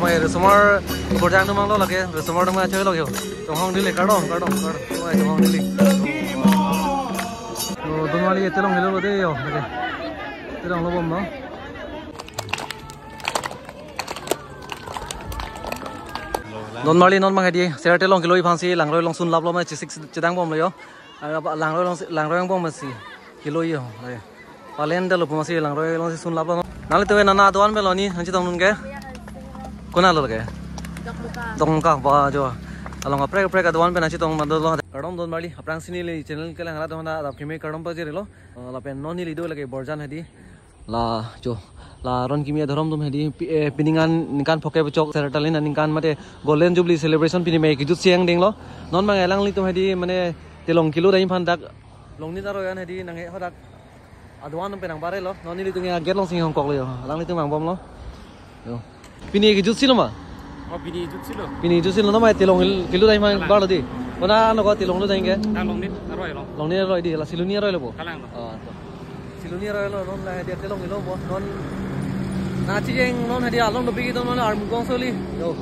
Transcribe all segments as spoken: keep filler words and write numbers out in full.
Mai resomar gorjang atum vanglo lake, resomar atum achoilo ke. Chonghong dili, kardom, kardom, kardom. Mai chonghong dili. Yo, Donmali telong helo de yo. Lake. Telonglo bomlo. Donmali non mang hedi, sera telong keloi aphansi langroi along sunlaplo, mai chesik chedang bomlo yo. Ara ba langroi alongsi, langroi angbong masi keloi yo. Lake. Palen dalo pu masi langroi alongsi sunlaplo. Nanglitum ke nana adovan pen lo ni, nangchetongdun ke? Konat lo ke? Dokmoka. Dokmoka, ba jo. Along kaprek kaprek adovan pen nangchetong mandolo. Kardom Donmali, aphrangsi neli channel kelang arat atum aphan adap kimi kardom pajirlo. Eh, lapen non neli do lake Borjan hedi. La jo. La Ronkimi adhorom atum hedi, pi-, eh, pining an ningkan phokep chok, sera talin aningkan mate Golden Jubilee celebration pini mai kejutsi angdenglo. Non mang alanglitum hedi mane telong kelodam aphan dak Longnit aroi an hedi nanghe hadak adovan pen nangbarelo. Non nelitum ke gate alongsi hongkoklo yo. Alanglitum vangbomlo. Yo. Pini kejutsi lo ma? Oh, pini jutsilo. Pini jutsilo, non mai telong kelo-, kelodam aphan Kalang. Barlo di. Konat lo ko telong lodam ke? Kalang Longnit aroi lo. Longnit aroi di, la Siloni aroi lo bo. Kalang lo. Oh, to. Siloni aroi lo, non la hedi telong kelo bo. Non nangchijeng non hedi along dopik, non mane armugong soli. Yo.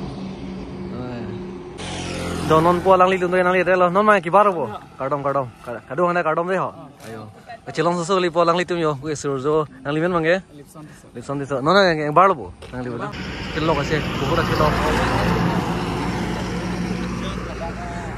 Eh. Do non po alanglitum do nanglirelo. Non mai kebar bo. Kardom, kardom. Kar-, kardom, hana kardom de ho. Ayo. Chelongso soli po alanglitum yo. Gue Surjo. Nangli men mang ke? Lipson Tisso. Lipson Tisso. Non nang ke barlo bo. Nangli bo. Kelok ase. Kubu dak kelok.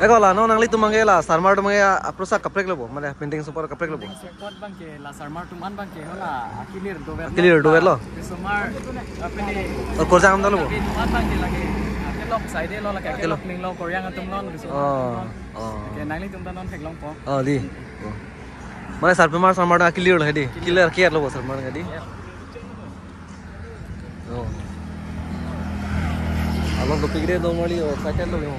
Eko la, non nanglitum mang ke la, sarmar atum mang ke apro sak kaprek lo bo. Mane painting super kaprek lo bo. Painting super abang ke la sarmar atum an abang ke hala akilir dover. Akilir dover lo. Resomar, apa ni? Oh, gorjang atum lo bo. Atum an abang ke lake. Akelok side lo lake. Akelok. Akelok ninglo koryang atum non. Resomar. Oh. Atum non. Oh. Oke, nanglitum ta non theklongpo. Oh, di. Oh. Mane sarpimar sarmar atum akilir lo hedi. Akilir. Clear clear lo bo sarmar hedi. Yo. Along dopik de Donmali yo, excited lo yo.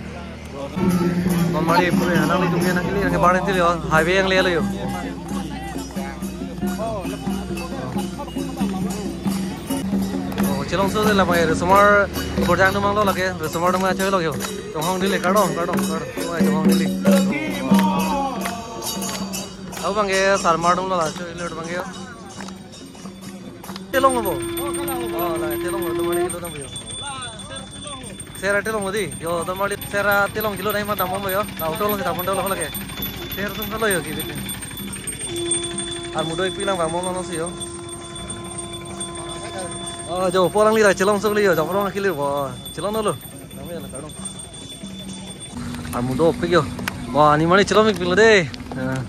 Donmali pura nanglitum ke nangkele, nangke bareng tili yo, highway yang le lo yo. Oh, chelongso de la mai resomar gorjang atum vanglo lake, resomar atum achoilo yo. Chonghong dili, kardom, kardom, kardom. Oh, chonghong dili. Abang ke sarmar atum lo la, achoilo abang ke. Telong lo bo. Oh, la telong lo, Donmali kelodam yo. Sera telong lo di. Yo, Donmali sera telong kelodam aphan dambom lo yo. La auto alongsi dambom lo lake. Sera sum kalo yo ki bitin. Armu do-ik pi lang vangbom lo si yo. Oh, jo po alangli la chelongso kali yo, jo po alangli bo. Chelonglo. Armu dopik yo. Wah, ne mane chelong-ik pilo de. Ya.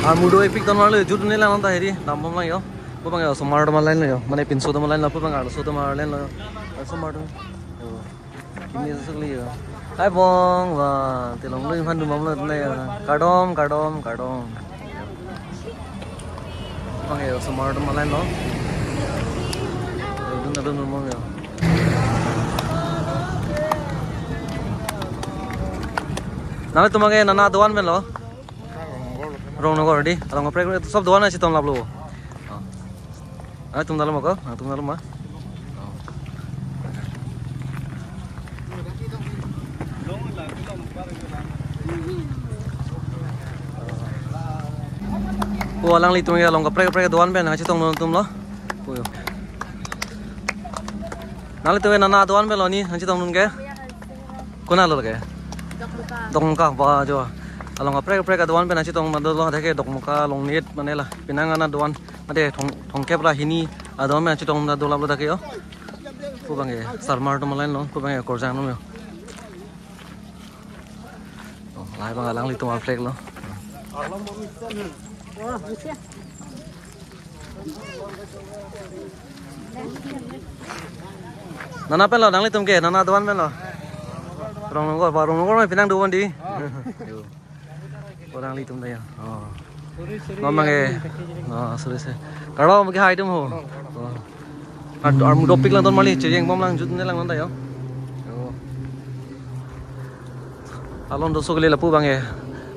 Armu do-ik pik ton marlo, jut ne lang ta hedi, dambom lang yo. Pu abang yo, osomar atum a-line lo yo. Mane pinso atum a-line lo, pu abang arloso atum a-line lo yo. Osomar atum. Yo. Kimi sukli yo. Hai bong, wah, telong lo aphan dambom lo ne yo. Kardom, kardom, kardom. Abang yo, osomar atum a-line lo. Dun dun dun dun yo. Nanglitum abang ke nana adovan pen lo. Rongnogor di. Along kaprek kaprek sob adovan nangchetong laplo. Nanglitum dalo ma ko? Nanglitum dalo ma? Pu alanglitum ke along kaprek kaprek adovan pen nangchetongdun atum lo. Pu yo. Nanglitum ke nana adovan pen lo ni nangchetongdun ke? Konat lo ke? Dokmoka. Dokmoka, ba jo. Along kaprek kaprek adovan pen nangchetong mandolo, dak ke Dokmoka, Longnit, mane la penang an adovan, mate thong, thongkep ra hini adovan pen nangchetong mandolo dak ke yo. Pu abang ke sarmar atum a-line lo, pu abang ke gorjang atum yo. Oh, lahai abang alanglitum a-flag lo. Nana pen lo, nanglitum ke, nana adovan pen lo. Rongnogor, ba Rongnogor mai penang do-an di. Yo. Pu alanglitum ta yo. Oh. Mama ke. Oh, sorry, sorry. Kardom ke hai atum ho. Oh. Ar-, armu dopik lang ton mali, chejeng bom lang jut ne lang non ta yo. Yo. Along do sukli lapu abang ke.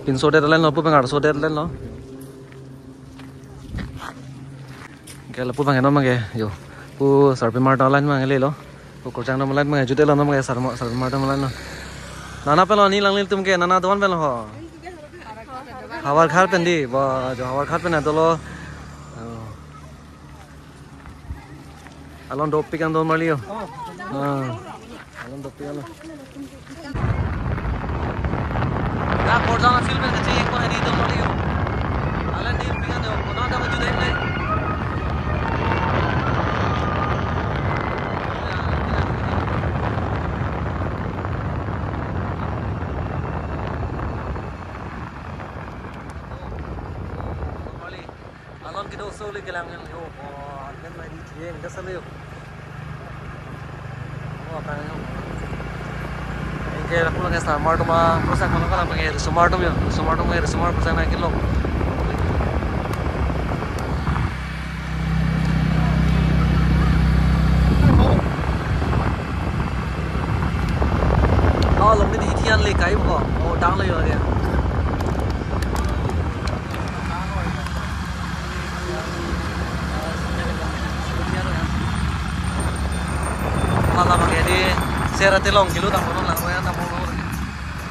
Pinso det a-line lo, pu abang arloso det a-line lo. Ke lapu abang ke non abang ke, yo. Pu sarpimar atum a-line abang ke lelo. Pu gorjang atum a-line abang ke, jut-et lo non abang ke, sarmo-, sarpimar atum a-line lo. Nana pen lo ni alanglitum ke, nana adovan pen lo ho. Howraghat pen di, ba, jo Howraghat pen dolo. Oh. Along dopik an don mali yo. Oh. Ah. Alam dopik alam. Ya, Borjang film yang kecil yang kau ini itu mau lihat. Alam di pingan tu, kau nak apa juda ini? Alon kedo soli kelang yang yo, oh, anten mai di jeng, dah sali yo. Oh, apa yang? Oke, aku lagi sama teman, terus aku lagi pengen sama teman ya, sama teman ya, sama teman saya naik lo. Oh, Longni di Ithian le kai bo. Oh, dang le yo ya. Hala bang ya di Sera Tilong kilo tang kono lang ya tang kono.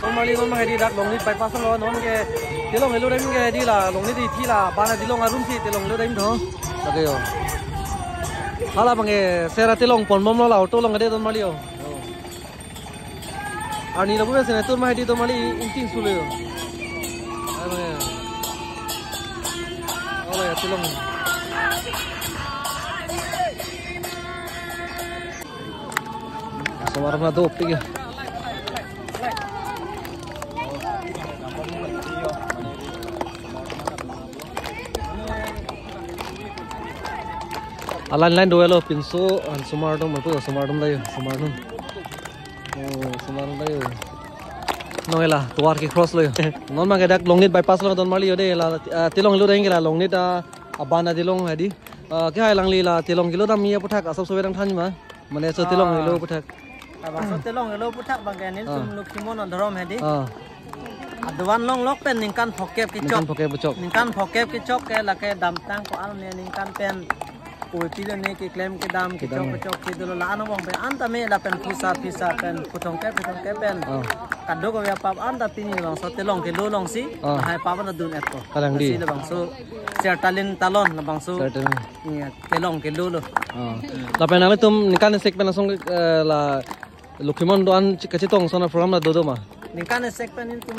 Normally non ma hedi dak Longni bypass lo non ke Tilong helo dem ke di la Longni di thi la bana Tilong arum si Tilong lo dem tho. Lake yo. Hala bang ke Sera Tilong pon bom lo la auto along ke de normally yo. Arni lapu besi netur ma hedi normally ingting sulo yo. Ano ya. Oh ya Tilong. Osomar ma dopik ya. Alan line do lo pinso an osomar atum mapu osomar atum dayo osomar atum. Oh, osomar atum dayo. No ela tovar ke cross lo yo. Non ma ke dak Longnit bypass lo don mali yo de la, ah, Tilong lo deng la Longnit, ah, abana Tilong hadi. Ah, ke hai langli la Tilong kilo dam ya puthak asap sobe dang than ma. Mane so Tilong Ah. Helo puthak. Abang so Tilong helo puthak bang ke nin Ah. Sum Lokhimon adhorom hedi. Ah. Aduan long lok pen ningkan phokep kechok. Ningkan phokep kechok. Ningkan phokep kechok ke lake damtang ko-an ne ningkan pen. Koi pilo ne keklem kedam kechok Kedam. Kechok ke dolo la ano bang pen anta me lapen phusa phisa pen phuthong ke phuthong ke pen. Ah. Kadok ya pap anta pini bang so Tilong kelo long si. Ah. Hai pap na dun et ko. Kalang di. Si la bang so. Ser talin talon la bang so. Ser talin. Iya, Tilong kelo lo. Oh. Lapen nanglitum ningkan esek pen asong, eh, la Lokhimon do-an kachetong ason a-program la dodo ma? Ningkan esek pen netum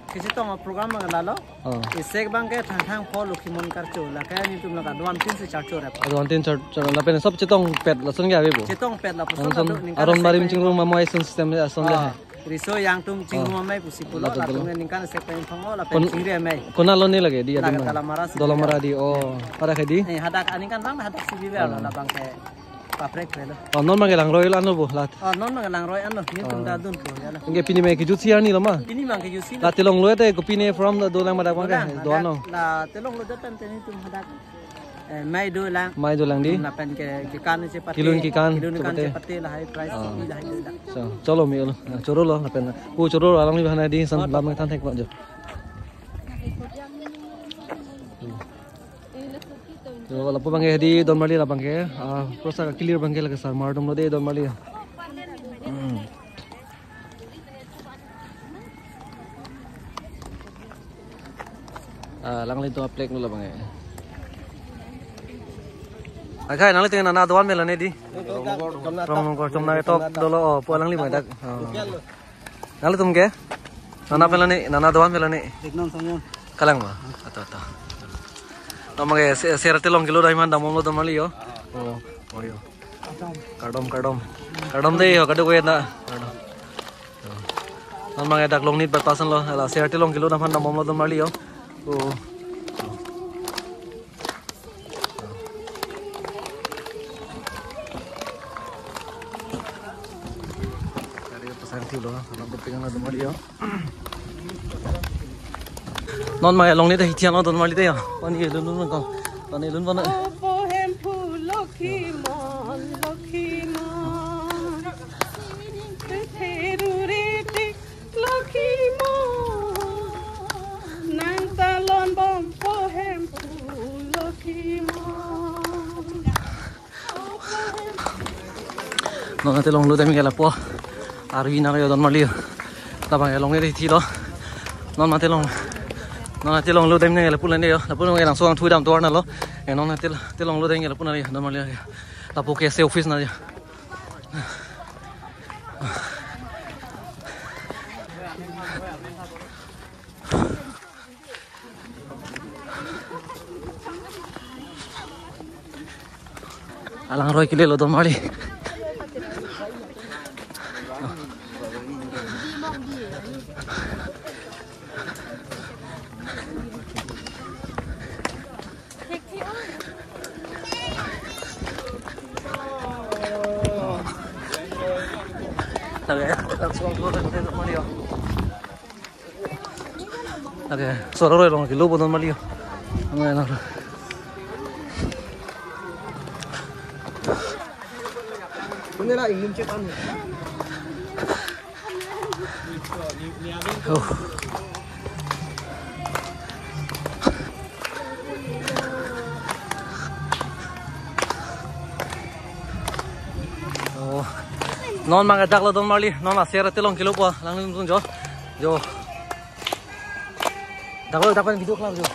kachetong a-program la lalo. Oh. Esek bang ke Thangthang pho Lokhimon karcho. Lake netum la ka do-an tin si charcho rep. Do-an tin char, char, lapen sop chetong pet lason ke ave bo? Chetong pet lapuson. Lason la do ningkan aron esek barim pen chingrum amoi system ason le. Oh. Riso yang tum chingrum Oh. Amei pusi pulo, Ladak latum dulu. Ningkan esek pen thong o lapen Kon- chingri amei. Kona lo ni lake di Lake adim. Dalamara si Dalamara di, oh. Pada ke di? Eh, hadak aningkan bang, hadak si bibe Ah. Ala bang ke paprek ke lo. Oh, non ma ke langroi lo ano bo lat. Oh, non ma ke langroi ano, ni tum Ah. Da dun ko ya la. Ingke pini me kejut si arni lo ma? Pini bang kejut si lo. La Tilong lo te ko pini from do lang ma dak bang ke. Dolang, Do hadak ano. La Tilong lo datan teni tum hadak. Eh, mai dolang. Mai dolang di? Hmm, lapen ke, kekan si pate. Kilun kekan, Kilun kekan chepate. Si pate lahai price Ah. Lahai dolang. So, cholo mi ulo. Ah, choro lo lapen. Ku choro lo alangli bahana di san Oh, lam than thek lo jo. Hmm. Yo, lapu bang ke di don mali la bang ke. Ah, prosa ka clear bang ke lake osomar atum lo de don mali. Hmm. Ah, langlitum aplek lo bang e. Akai, nanglitum nana doan mela ne di. Rong nong kor chom na tok dolo, oh, pu alangli bang dak. Oh. Nanglitum ke? Nana pela ne, nana doan mela ne. Kalang ma. Ato, ato. Nama ke se-, Sera Tilong kilo daiman damom lo don mali yo. Oh, oh yo. Kardom, kardom. Kardom de yo, kaduk wet na. Kardom. Nama ke dak Longnit bypass lo, la Sera Tilong kilo daiman damom lo don mali yo. Oh. Dari pesan kilo, alam penting na don mali yo. Non ma Longnit ahi thian lo don mali te ya. Pani elun lun ko. Pani elun pana. Opo hemphu Lokhimon, Lokhimon. Theru riti Lokhimon. Nang talon bompo hemphu Lokhimon. Non mate Tilong lo dam ke lapu. Arvi na yo don mali. Labang Longnit ahi thi lo. Non mate Tilong. Non mate Tilong lo dam ke lapu lande yo. Lapu nang langsung thu dam tovar na lo. Eh, non mate Til-, Tilong lo dam ke lapu na yo don mali yo. Lapu ke se office na yo. Langroi kelelo don marli. Lake, langsung keluar dari rumah dia. Lake, suara roi long kilo boton mali yo. Ang ano. Ini lah, ingin cek anu. Oh. Oh. Non abang dak lo don marli, non aser atelong kelopo, lang nung jo. Jo. Dak lo, dak pen video kelang jo.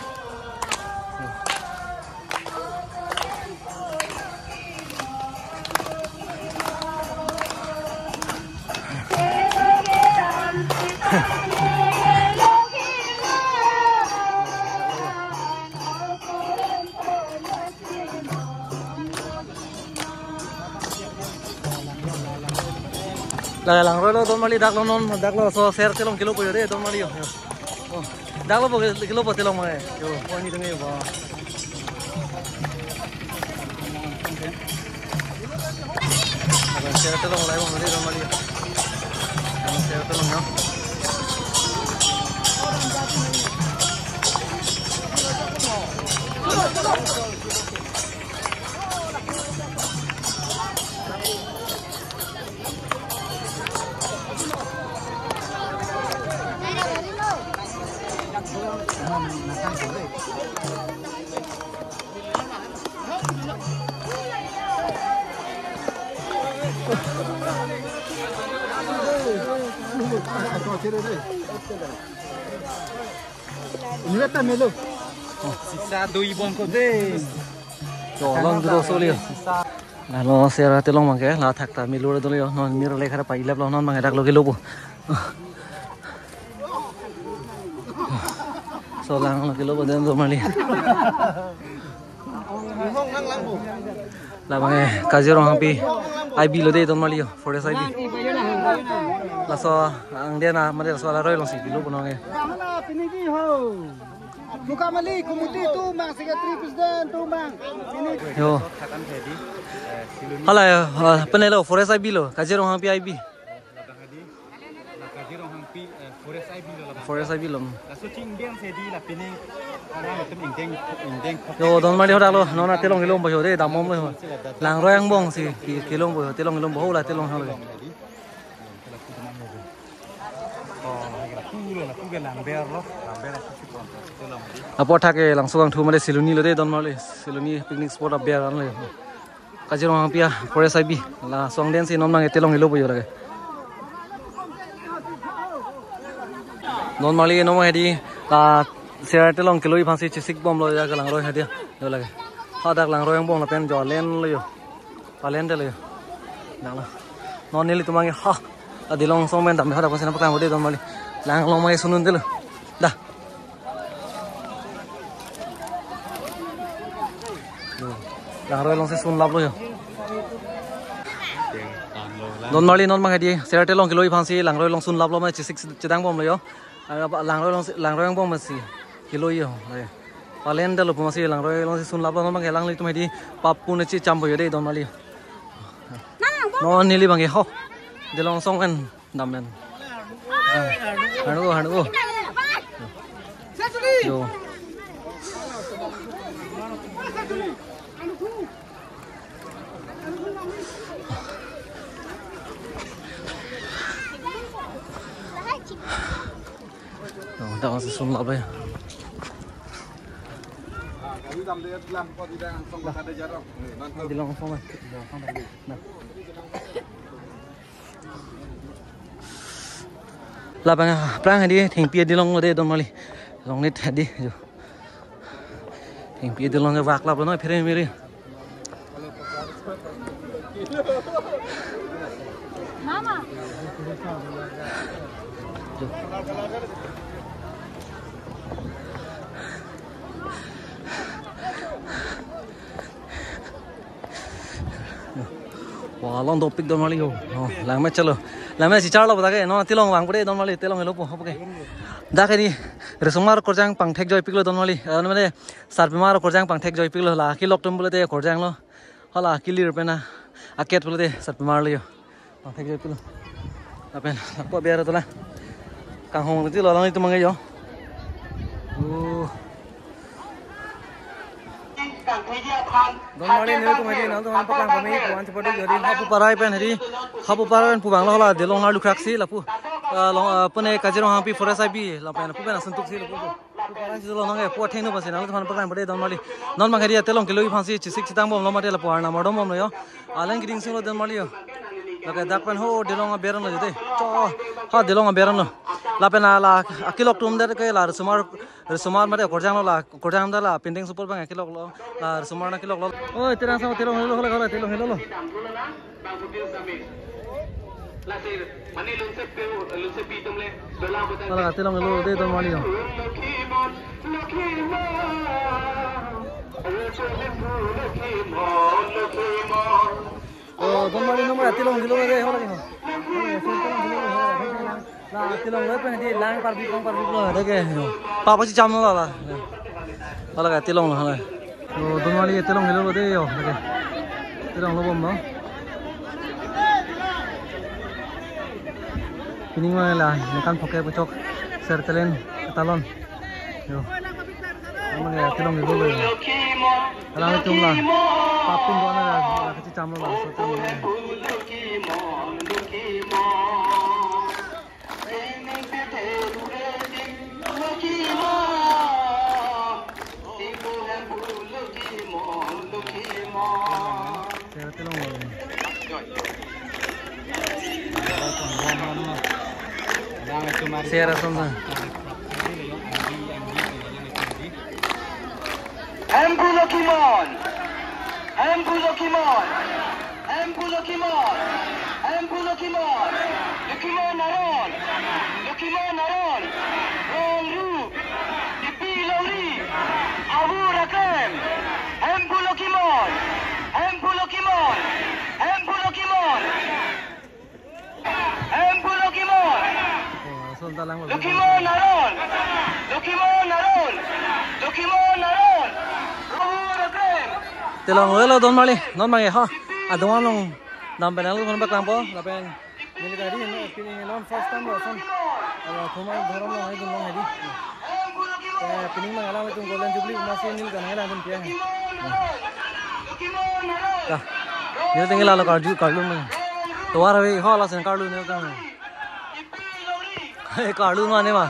La langroi lo don marli, dak lo non, dak lo so aser atelong kelopo yo de don marli yo. Oh, dak lo po kelopo atelong mai. Yo, po ni tenge yo ba. Aser atelong lai bom de don marli. Aser atelong yo. Ini beta melo. Sisa dui bom ko de. Cholong duro soli. Sisa. Lalo aser atelong abangke, la thak ta melo dolo yo, non mir le khara pai lap lo non abang dak lo kelopo. So lang lo kelopo den don marli. La abangke Kazirong Hangpi I B lo de don marli yo, forest I B. Laso angdeng na mane laso la roi alongsi kelopo nonke. Muka mali, committee atum abang, secretary, president atum abang. Yo. Hala yo, ah, penelo, forest I B lo, Kazirong Hangpi I B. Kazirong Hangpi, eh, forest I B lo la. Forest I B lo. Laso chingdeng si di la pini, ah, itum ingdeng, ingdeng. Yo, don marli hadak lo, non atelong kelongpo yo de, dambomlo yo. Langroi angbong si, ke-, kelongpo yo, atelong kelongpo, ho la atelong ho lo. Apor thak ke langsung angthu mane Siloni lo de don marli. Siloni picnic spot aber an lo. Kazirong Hangpi a forest I B. Laso angdeng si non abang atelong kelopo yo lake. Don marli non hedi, ah, aser atelong keloi aphansi chesik bomlo ya ke langroi hedi. Yo lake. Hadak langroi angbong lapen jo alen lo yo. Palen detlo yo. Dang lo. Non nelitum abangke ha. Adilong song pen dam hadak pasen paklang hodi don marli. Lang long mai sunun detlo. Dah. Yo. Langroi alongsi sun laplo yo. Don marli non abang hedi. Aser atelong keloi aphansi langroi along sun laplo mai chesik chedang bomlo yo. Aro ba langroi alongsi, langroi angbong masi. Keloi yo. Palen detlo pu masi langroi alongsi sun laplo non abangke alanglitum hedi papu ne chechampo yo de don marli. Non neli abangke ho. Dilong song pen dam pen. Hanu, hanu. Yo. Oh, dak masih sun lap ya. Dilong song mai. Nah. Labang aphrang hedi thengpi adilong lo de don marli. Longnit hedi jo. Thengpi adilong ke vak lap lo noi phere miri. Mama. Oh, along dopik don mali ho. Oh, langme chalo. Langme si charlo bata ke, non tilong vang pore don mali, tilong helo po, ho ke. Dak ke ni, resomar korjang pangthek joipiklo don mali. Ano mane, sarpimar korjang pangthek joipiklo, la kelok atum pulote korjang lo. Hala kelir pen a, aket pulote sarpimar lo yo. Pangthek joipiklo. Lapen, lapu aber tola. Kanghong ti lo lang itu mangge yo. Oh. Don mali nelitum hedi nangtum aphan paklang kami, puan cepat dulu, jadi hapu parai pen hedi, hapu parai pen pu bang lo la, Dilong nar lukhrak si lapu, ah, long, ah, pune Kazirong Hangpi Forest I B, lapen lapu pen asuntuk si lapu. Lapu parai si lo nang ke, pu atheng no pasi nangtum aphan paklang pade don mali. Non bang hedi atelong keloi aphansi chesik chetang bom lo mate lapu arnam ardom bom lo yo. Alang keding sing lo don mali yo. Lake dak pen ho Dilong aber lo jete. Cho, ha Dilong aber lo. Lapen ala akelok atum det ke la resomar, resomar mate korjang lo la, korjang da la pending support bang akelok lo, la resomar na kelok lo. Oi, terang sama tilong helo, helo, helo, tilong helo lo. Hala tilong helo de don mali yo. Oh, don mali nomor tilong helo de, helo, helo. La tilong lo pen hedi lang parbi kong parbi lo, de ke. Papa si cham lo la. Hala tilong lo, hala. Oh, don mali tilong helo de yo, de ke. Tilong lo bom no. Pining ma la, nekan phoke puchok, ser telen, talon. Yo. Amang ya tilong helo lo. Alang tum la. Papun do na la, la kachecham lo la, so tilong lo. Sera tilong. Sera sonsa. Hemphu Lokhimon! Hemphu Lokhimon! Hemphu Lokhimon! Hemphu Lokhimon! Lokhimon aron! Lokhimon aron! Rong rup! Kipi longri! Avur aklem! Hemphu Lokhimon! Hemphu Lokhimon! Hemphu Lokhimon! Hemphu Lokhimon! Oh, ason talang lo. Lokhimon aron! Lokhimon aron! Lokhimon aron! Avur aklem! Tilong lo don mali, non bang e ha. Adong along dam pen along bak langpo, lapen neli gari no, pini non first time lo son. Alo, thoma dhorom lo, hai dun lo, hai di. Eh, pining ma alanglitum Golden Jubilee masi neli kan hai lang dun pia. Ka. Neli tinggal alo karju, karlu ma. Tovar ave, ho la sen karlu neli kan. Hei, karlu ma ne ma.